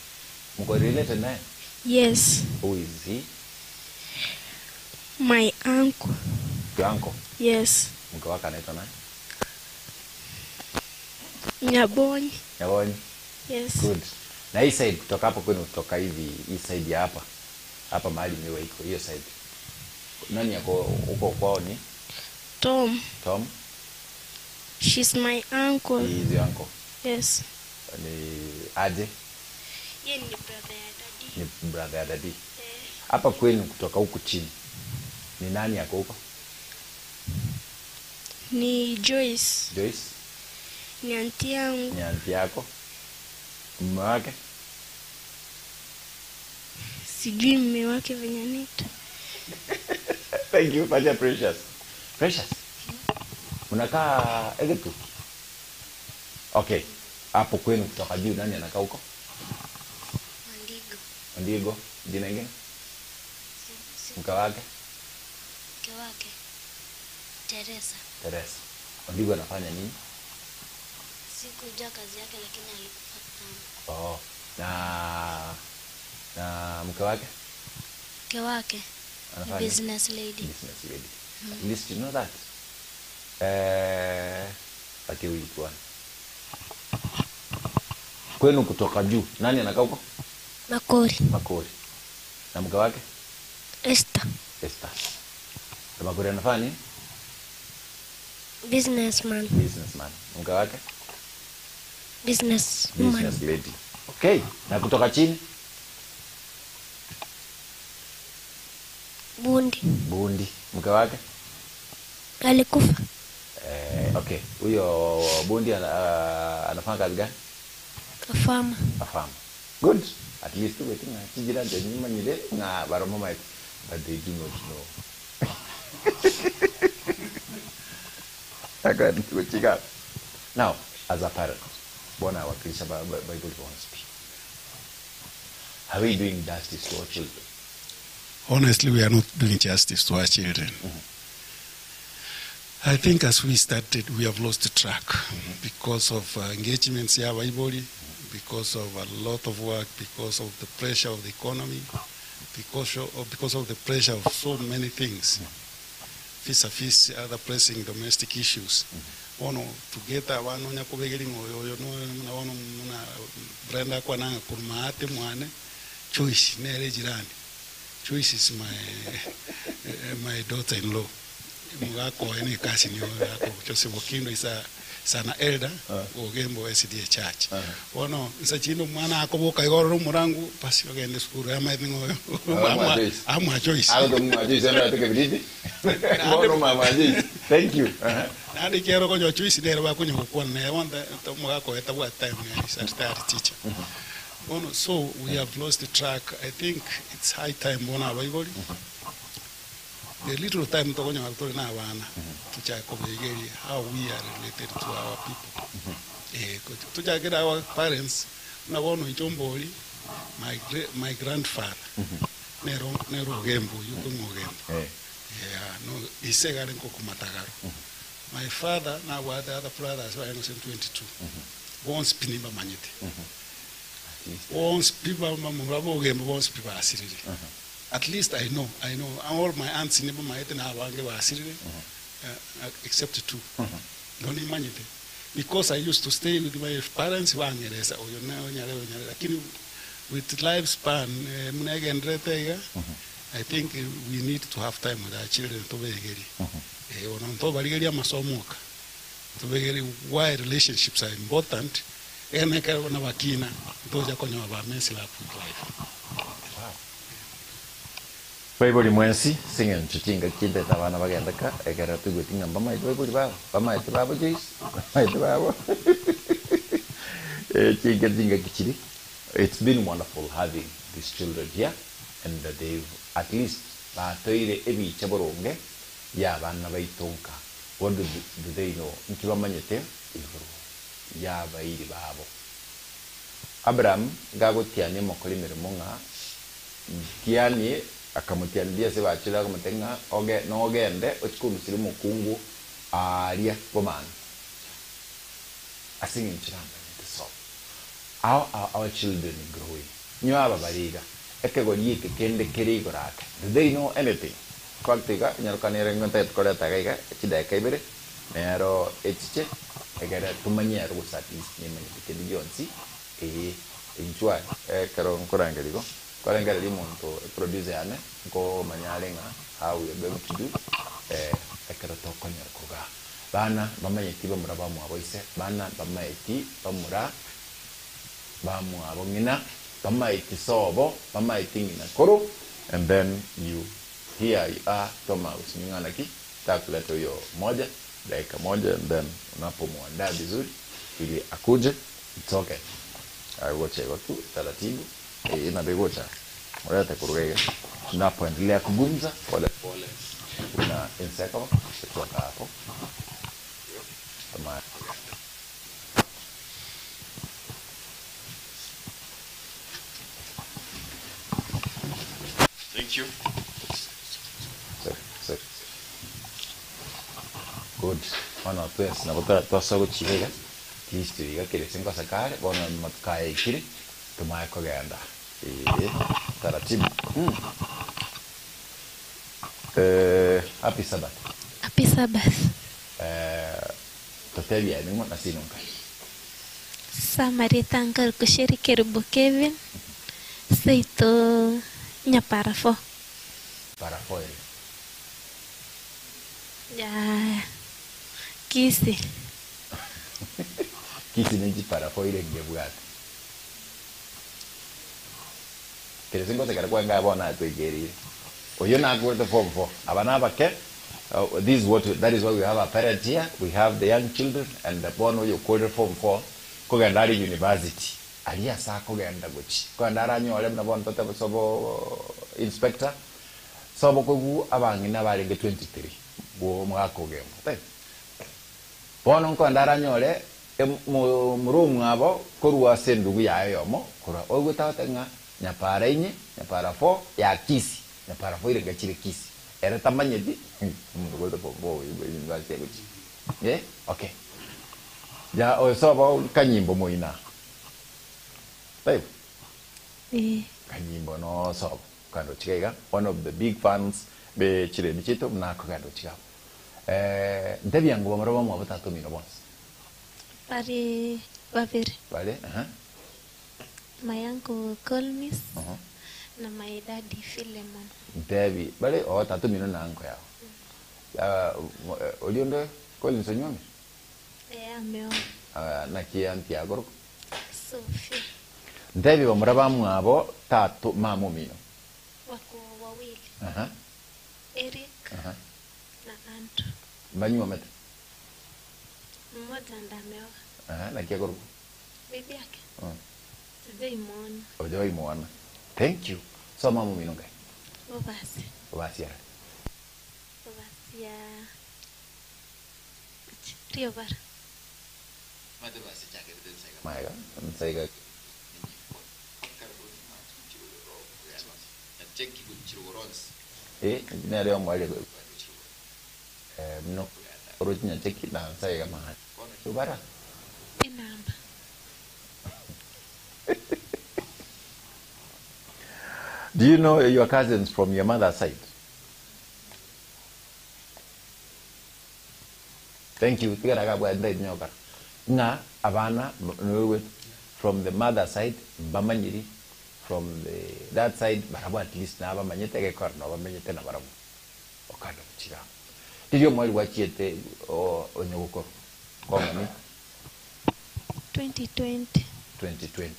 Mko related naye? Yes. Who is he? My uncle. Your uncle. Yes. Mke wake anaitwa nani? Nyabonyi. Nyabonyi. Yes. Good. Na hii side kutoka hapo kwenu kutoka hivi hii side ya hapa. Hapa mahali miwa iko hiyo side. Nani yako huko kwao ni? Tom. Tom. She's my uncle. He is your uncle. Yes. Ni aje? Yeye ni brother ya daddy. Ni brother ya daddy. Hapa kwenu kutoka huku chini. Ni nani yako huko? Ni Joyce. Joyce? Ni auntie yangu. Ni auntie yako? Mume wake? Sijui mume wake venye anaitwa. Thank you, Pacha Precious. Precious. Unakaa Egetu? Okay. Hapo kwenu kutoka juu nani anakaa huko? Wandigo. Ndigo, jina ingine? Mke wake? Mke wake Teresa. Teresa. Ndigo anafanya nini? Sikujua kazi yake lakini alikufa kitambo. Oh, na na mke wake? Mke wake ni Anafanya nini? business lady. Business lady. At least you know that. Eh, patie huyu tuone. Kwenu kutoka juu, nani anakaa huko? Makori. Makori. Na mke wake? Esther. Esther. Na Makori anafanya nini? Businessman. Businessman. Mke wake? Business woman. Business lady. Okay. Na kutoka chini? Bundi. Bundi. Mke wake? Alikufa. Eh, okay. Huyo bundi ana, ah, anafanya kazi gani? A farmer. A farmer. Good. At least we think chijira nyimanyire nga baroma maitu. But they do not know. Akakuchika. Now, as a parent, bona wakilisha ba- ba- Bible wants speak. Are we doing justice to our children? Honestly, we are not doing justice to our children. I think as we started, we have lost track because of engagements ya Bible, because of a lot of work, because of the pressure of the economy, because of the pressure of so many things, vis-a-vis other pressing domestic issues. Ono tugeta wano nyakubegeri ngoyo no na wano muna Brenda kwa nanga kurmaate mwane Joyce nere jirani. Joyce is my my daughter-in-law. Mugako ene kasi ni yako Joseph Okindo is a sana elder Ogembo SDA Church. Ono nsachino mwana akoboka igoro murangu basi ogende sukuru ama ngoyo. Mwa Joyce. Amwa Joyce. Ako mwa Joyce ana tuke bididi. Bono mama Joyce. Thank you. Uh-huh. Nandi kero konyo Joyce nere bakunyo gukwana naye wanda mugako etabwa time ni is a retired teacher. Ono so we have lost the track. I think it's high time bona abaibori. The little time tokonya tuli na abana tuchakobegeri how we are related to our people. Eh tuchakira our parents nabono ichomboli my my grandfather nero nero gembo yuko ngogembo. Eh. Yeah, no isegare nkokumatagaro. My father na wa the other brothers were 22. Bonse pinimba manyite. Bonse piba mamurabo gembo bonse piba asirire. At least I know, I know. All my aunts nibo maete na abange basirire except two. Ndoni manyite. Because I used to stay with my parents bangereza oyo na onyare onyare lakini with lifespan eh, munegenderete iga I think we need to have time with our children tubegeri. Eh, ono ntobarigeria amasomo ka. Tubegeri why relationships are important. Ene kero na bakina ntoja konyoa ba mess up with life. Baibuli mwensi sing'encho chinga chindeta abana bagendeka ekero tugweti ng'a mbamaete baibuli babo bamaete babo Joyce bamaete babo Eh, chinga chinga kichiri. It's been wonderful having these children here and that they've at least batoire ebicha boronge ya abana baitonka. What do they know? Nki bamanyete igoro ya bairi babo. Abraham gagotiania mokori emeremo ng'a tianie akamutianiria ase bachire akamotebia ng'a oge nogende ochike orusire omokungu Aaria bomano ase eng'encho bamanyete sobo. How are our children growing? Inwe aba bare iga, ekegori eke kende kere igoro ake, do they know anything? In fact iga enyaroka nere ng'o ntagete koreta iga iga chidakika ibere, nero echiche egere tomanye ero gose at least nemanyete kende gionsi ee inchuo aye ekero nkorangeria igo, nkorengereria omonto eproducer yane nkomanya are ng'a how we are going to do ekero tokonyora koruga aa. Bana mbamanyeti bamura bamwabo ise, bana mbamaeti bamura bamwabo ng'ina, mbamaeti sobo, mbamaeti ng'ina koro, and then you here you are toma gosinying'ana ki takuleta huyo moja dakika moja and then unapomuandaa vizuri ili akuje it's okay agocha igo tu taratibu eh nabo egocha morete koruga iga tunapoendelea kugumza pole pole buna ense ekoba gotoka hapo toma Thank you. Sorry, sorry. Good. Bono twensi nabo tora twasoa gochiga iga, history iga kere ase nkoseka are, bono amatuko aya aikire, tomae kogenda eeh taratibu mm. Eh, happy Sabbath. Happy Sabbath. Eh, totebie aye ning'o nase inwe nkaye. Samaritan Nkarukusheri Kerubo Kevin, seito Nyaparafo. Parafo ere. Ya Kisii. Kisii ne chiparafo ire ngebwate. Kere ase ngosekera kwange aya bono aye toigereire. Oyio nakorete form four. Aba nabake, this is what that is why we have our parents here, we have the young children and bono oyo okorire form four, kogenda are university, aria ase akogenda gochia, kogenda aranyore buna bono totebe sobo inspector, sobo koigwa abang'ina barenge 23 bwo omogaka ogembo, taibo? Bono nkogenda aranyore momura omwabo korwa ase endugu yaye oyomo, korwa oigwete agoteba ng'a nyapara inye, nyapara four ya Kisii, nyapara four ire ngachire Kisii. Ere tamanyeti omonto okorete form four oyo university agochia. Eh, okay. Ya oyo sobo kanyimbo moina. Taibo? Ee. Kanyimbo no sobo kogenda gochia iga, one of the big fans be chiredi chiaito buna akogenda gochia iga. Eh, ntebia ng'o bamura bamwabo tata omino bonsi? Bare babere. Bare, aha. My uncle Colmis Aha. na my daddy Philemon. Ntebi, bare oo tata omino na uncle yao. Ah, mo- eh, oria onde Collins onywomire? Eh, ameoa. Ah, naki auntie akorokwa? Sophia. Ntebi bamura bamwabo tato mama omino. Wako wawili. Aha. Eric Aha. na Andrew. Mbanywomete? Mmoja ndo ameoa. Aha, naki akorokwa? Bibi yake? Mm. Sijaimwona. Ojaimwona. Thank you. So mama omino ngai? Bobasi. Bobasi are? Bobasi ya Riobara. Maega, nsaiga. Eh, nere omwari eh no orochi nyacheki na nsaiga mahali. Riobara. Enamba. Do you know your cousins from your mother's side? Thank you. Tigara kabwa ndai nyoka. Ng'a abana nowe from the mother side bamanyiri from the that side barabwo at least nabamanyete gekora no bamenyete na barabwo. Okanda kuchiga. Ndiyo mwali wachiete onyogokoro. Kong'ani 2020. 2020.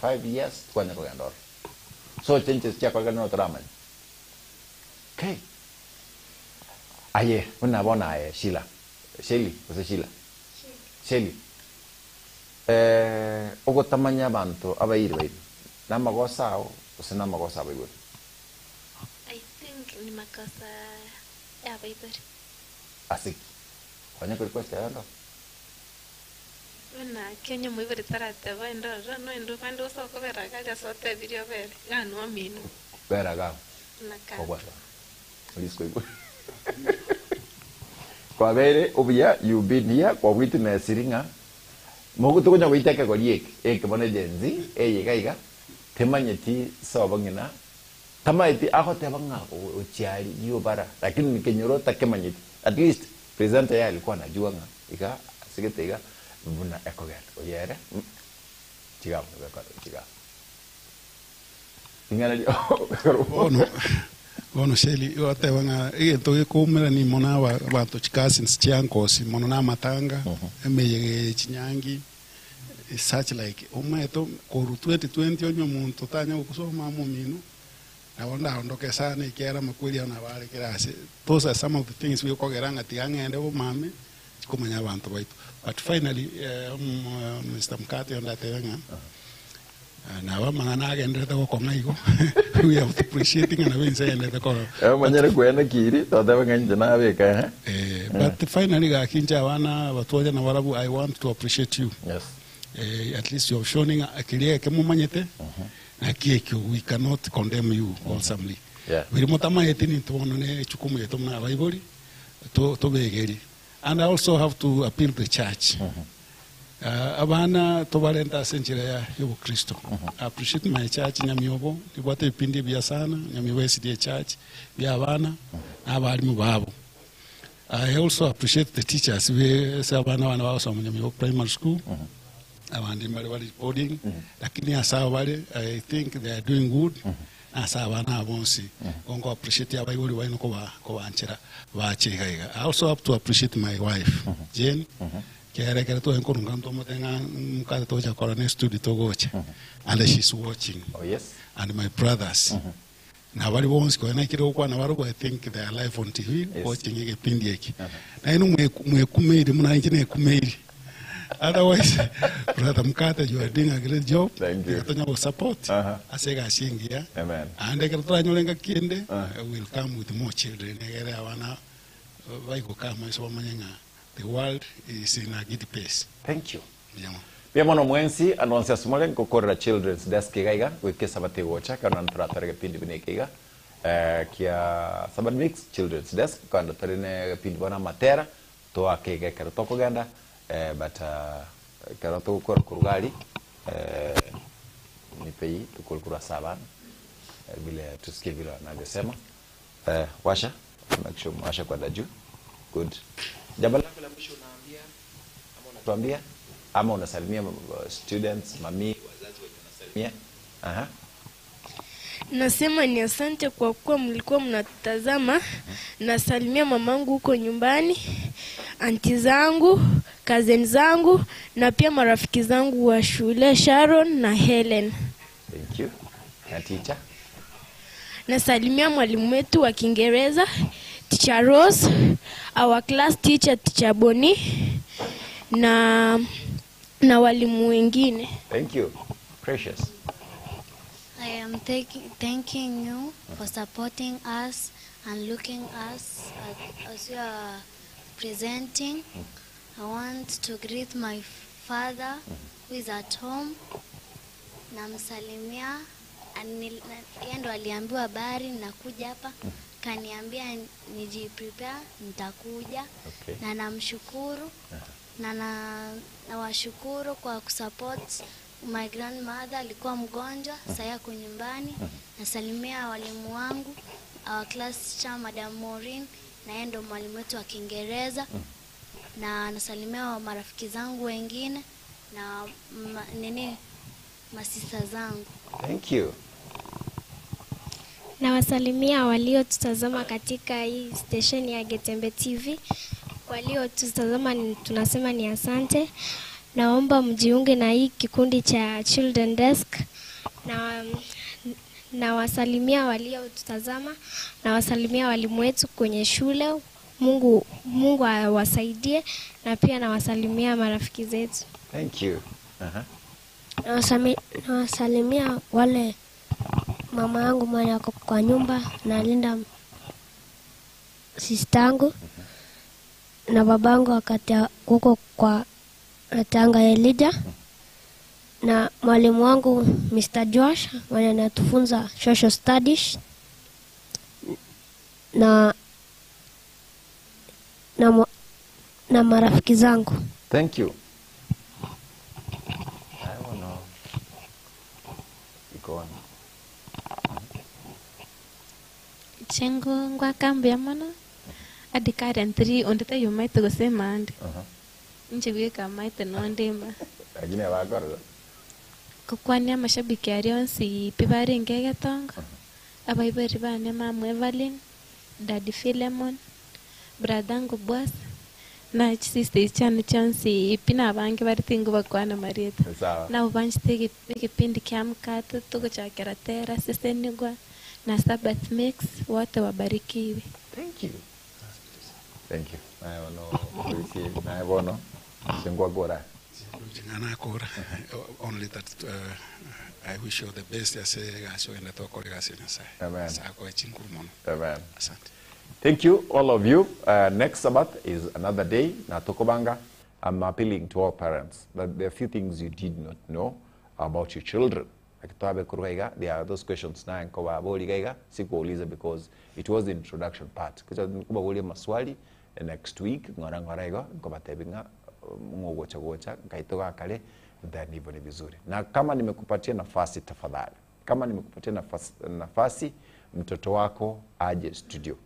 5 years twanya kogenda oro. So changes chiakoreka no toramanya. Okay. Aye, buna bono aye Sheila. Shelly, gose Sheila? Shelly. Eh, ogotamanya abanto abairi baino, namagoso ao gose namagoso abaibori? I think ni makosa ya abaibori. Ase ki? Konya kori question yaye ndoro. Buna ki onye omoibori tarateba endororo, noende obande gose okobera iga aria ase otebirie obere, iga nominwe. Bera iga abwo. Na kando. Kogwata. Risiko igoro. Kwabeire obuya you been here kwa witness ng'a mogo tokonya goita ekegori eke eke bono Gen Z eye iga iga temanyeti sobo ng'ina tamaeti agoteba ng'a ochiari riobara lakini kenyoro takemanyeti at least presenter yaye alikuwa anajua ng'a iga asigete iga buna ekogenda oyo ere tiga tiga ring'ana ria Bono bono Shelly ogoteba ng'a egento gekoumerani mono aba abanto chicousins chiankosi mono na amatanga, emeyega eye chinyangi, such like omanyete korwa 2020 onye omonto tanya gokosoma amo omino, nabo ndaondoke sana ekiagera amakweri ao nabo are kera ase. Those are some of the things bikogera ng'a tiga ng'ende bomame chikomanya abanto baito. But finally Mr Mkate ondatebe ng'a nabo amang'ana agenderete gokong'a igo we have to appreciate ng'a nabo ense egenderete korora. Omanyere kwene kiri totebe ng'a inche nabeka eh. But finally gaki inche abana abatwaria na barabwo I want to appreciate you. Yes. At least you have shown ng'a keria eke momanyete naki ekio we cannot condemn you wholesomely. Biria motamanyeti nintwe bono ne echukumu yaito buna abaibori tobegeri. And I also have to appeal to the church. Abana tobarente ase enchera ya y'obokristo. I appreciate my church Nyamiobo, nibwate ebipindi ebiya sana, Nyamiobo SDA Church, bia abana na abalimu babo. I also appreciate the teachers be ase abana bane bagosoma Nyamiobo Primary School, abande mbare bari boarding, lakini ase abo bare I think they are doing good, na ase abana aba bonsi, igo nko appreciate abaibori baino koba kobanchera bache iga iga. I also have to appreciate my wife Jane, Kera ekero tware nkorunga ntomote ng'a mokate togocha korora ne studio togocha and she's watching. Oh yes. And my brothers na baria bonsi konya naikire gokwana barobwo I think they are live on TV Yes. watching egepindi eke. Naende mwekumeiri buna inche nekumeiri. Otherwise brother Mukate you are doing a great job. Thank you. Iga tonya gosupport ase egasi engiya. Amen. Naende ekero toranyore engaki ende we'll come with more children egere abana baigoke amaiso bamanye ng'a The world is in a good pace. Thank you. Mbuya mono. Mbuya mono mwensi ande onsi ase more ngokorera children's desk iga iga goika esabato egocha ekero naende toratore egepindi buna eke iga kia Sabbath mix children's desk kando tore ne egepindi bono amatera toake iga ekero tokogenda but ekero togokora korwa iga aria nipe eyio tokore korwa ase abana vile tusikie vile wanavyosema. Washa make sure umewasha kwenda juu. Good. Jambo lako la mwisho unaambia ama unatuambia ama unasalimia students, mami, wazazi wenye unasalimia? Aha. Nasema ni asante kwa kuwa mlikuwa mnatutazama. Nasalimia mamangu huko nyumbani, anti zangu, cousin zangu na pia marafiki zangu wa shule Sharon na Helen. Thank you. Na teacher? Nasalimia mwalimu wetu wa Kiingereza Teacher Rose, our class teacher Teacher Boni na walimu wengine. Thank you. Precious. I am thanking you for supporting us and looking us as we are presenting. I want to greet my father who is at home. Namsalimia. Yeye ndo aliambiwa habari nakuja hapa, kaniambia nijiprepare nitakuja. Na namshukuru. Na nawashukuru kwa kusupport my grandmother, alikuwa mgonjwa, sasa yuko nyumbani. Nasalimia walimu wangu, our class teacher Madam Maureen, na yeye ndo mwalimu wetu wa Kiingereza. Na nasalimia marafiki zangu wengine na masista zangu. Thank you. Nawasalimia waliotutazama katika hii station ya Getembe TV. Waliotutazama tunasema ni asante. Naomba mjiunge na hii kikundi cha Children Desk. Na nawasalimia waliotutazama, nawasalimia walimu wetu kwenye shule. Mungu awasaidie, na pia nawasalimia marafiki zetu. Thank you. Nawasalimia wale mama yangu mwenye ako kwa nyumba na linda sister yangu na babangu wakati huko kwa Tanga Elijah, na mwalimu wangu Mr. Josh mwenye anatufunza social studies, na marafiki zangu. Thank you. I don't know. Iko on. Chengo ngwakambuya mono adi currently ondete yumaite gose mande inche gwika maite nondima Lakini abakora. Kokwania amashabiki aria onsi pi barenge egetongo abaibori bane mamu Evelyn, daddy Philemon, brother angu Boaz na chisista chiane chionsi pi na abange bari tingobakwana marieta. Sawa. Nabo banchete egepindi kia mkate tugochakera tera sesenigwa na Sabbath mix wote wabarikiwe. Thank you. Thank you. Naye bono polisi naye bono singwagora. Ching'ana akora only that I wish you the best ase egasi ogende tokora egasi ya Nyasaye. Amen. Nyasaye akoe chinkuru mono. Amen. Asante. Thank you, all of you. Next Sabbath is another day. Na tokobanga. I'm appealing to all parents that there are few things you did not know about your children. Akitoa kurwaiga, there are those questions na nkoba boli gaiga sikuuliza because it was the introduction part. Kisha nkuba boli maswali next week ngora ngora igo nkoba tebinga ngogocha gocha nkaitoka kale then hivyo ni vizuri. Na kama nimekupatia nafasi tafadhali, kama nimekupatia nafasi mtoto wako aje studio.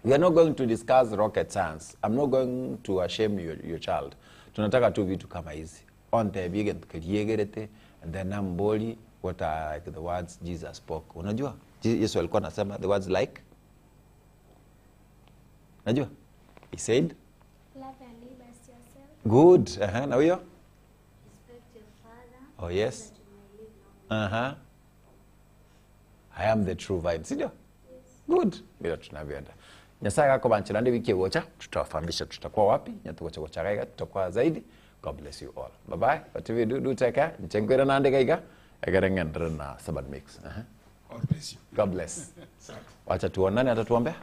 We are not going to discuss rocket science. I'm not going to shame your child. Tunataka tu vitu kama hizi. On the vegan kiegerete and then amboli what are like the words Jesus spoke. Unajua? Yesu alikuwa anasema the words like? Unajua? He said Love your neighbor as yourself. good. Aha, na huyo? Respect your father. Oh yes. Aha. I am the true vine. Si ndio? Good. Ndio tunavyoenda. Nyasaye gakobanchira ndi wiki egocha tutawafahamisha tutakuwa wapi nyatugocha gocha gaiga tutakuwa zaidi. God bless you all. Bye bye. But if you do take care. Nchenkwira nande gaiga egere ng'endere na Sabbath mix. Aha. God bless you. God bless. Wacha tuonane atatuombea.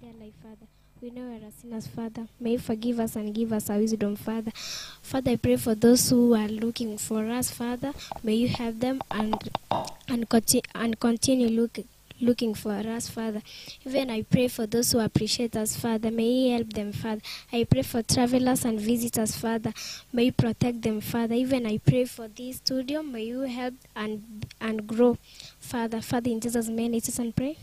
Dear life, Father, we know we are sinners, Father. May you forgive us and give us our wisdom, Father. Father, I pray for those who are looking for us, Father. May you help them and continue looking for us, Father. Even I pray for those who appreciate us, Father. May you help them, Father. I pray for travelers and visitors, Father. May you protect them, Father. Even I pray for this studio. May you help and grow, Father. Father, in Jesus' name, it is and pray.